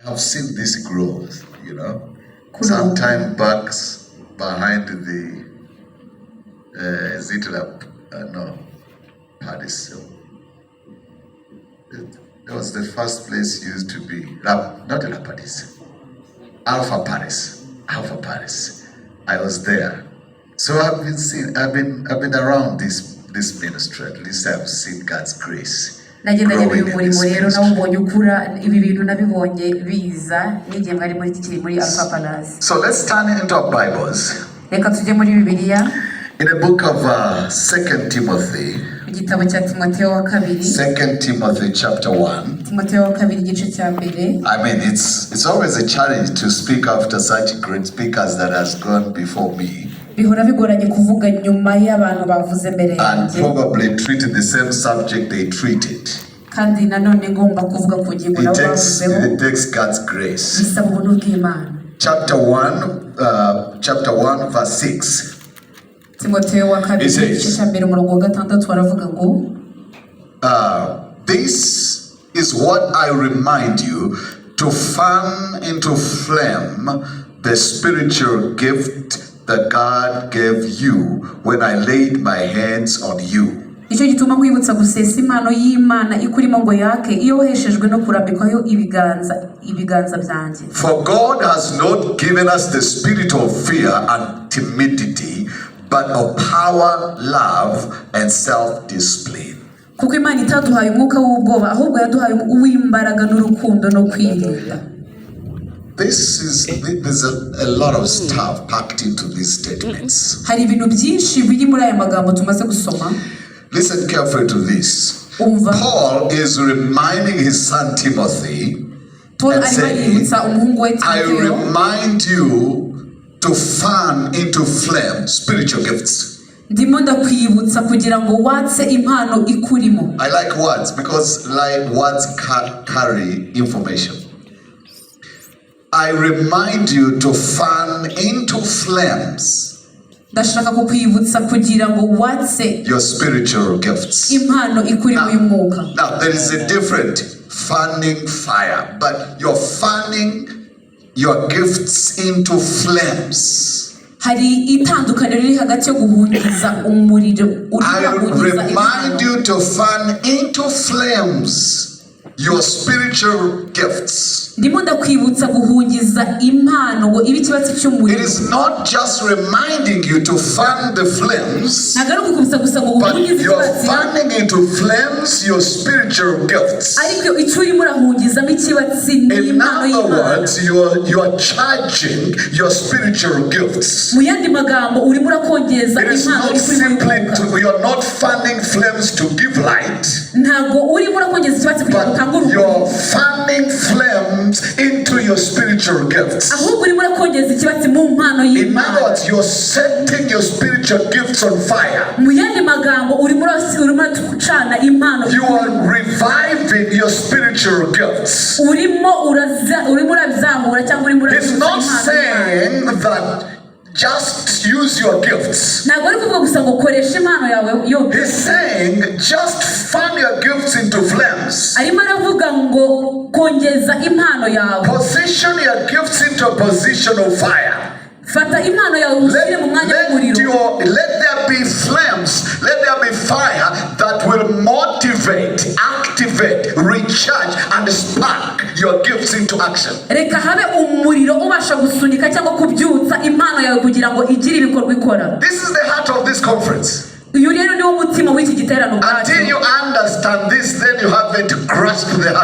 I've seen this growth, some time back behind the Paris. That was the first place used to be not La Paris, Alpha Paris. I was there, so I've been around this ministry. At least I've seen God's grace. So let's turn into our Bibles in the book of 2 Timothy. 2 Timothy chapter 1. I mean, it's always a challenge to speak after such great speakers that has gone before me. And probably treated the same subject they treated. It takes God's grace. Chapter 1 verse 6. It says, this is what I remind you, to fan into flame the spiritual gift that God gave you when I laid my hands on you. For God has not given us the spirit of fear and timidity, but of power, love, and self-discipline. There's a lot of stuff packed into these statements. Listen carefully to this. Paul is reminding his son Timothy and saying, I remind you to fan into flame spiritual gifts. I like words because words carry information. I remind you to fan into flames your spiritual gifts. Now there is a different fanning fire, but you're fanning your gifts into flames. I remind you to fan into flames your spiritual gifts. It is not just reminding you to fan the flames, but you're fanning into flames your spiritual gifts. In other words, you are charging your spiritual gifts. It is not simply you are not fanning flames to give light, but you're fanning flames into your spiritual gifts. In other words, you're setting your spiritual gifts on fire. You are reviving your spiritual gifts. It's not saying that just use your gifts. He's saying just fan your gifts into flames. Position your gifts into a position of fire. Let there be flames, let there be fire that will motivate, activate, recharge, and spark your gifts into action. This is the heart of this conference. Until you understand this, then you haven't grasped the heart.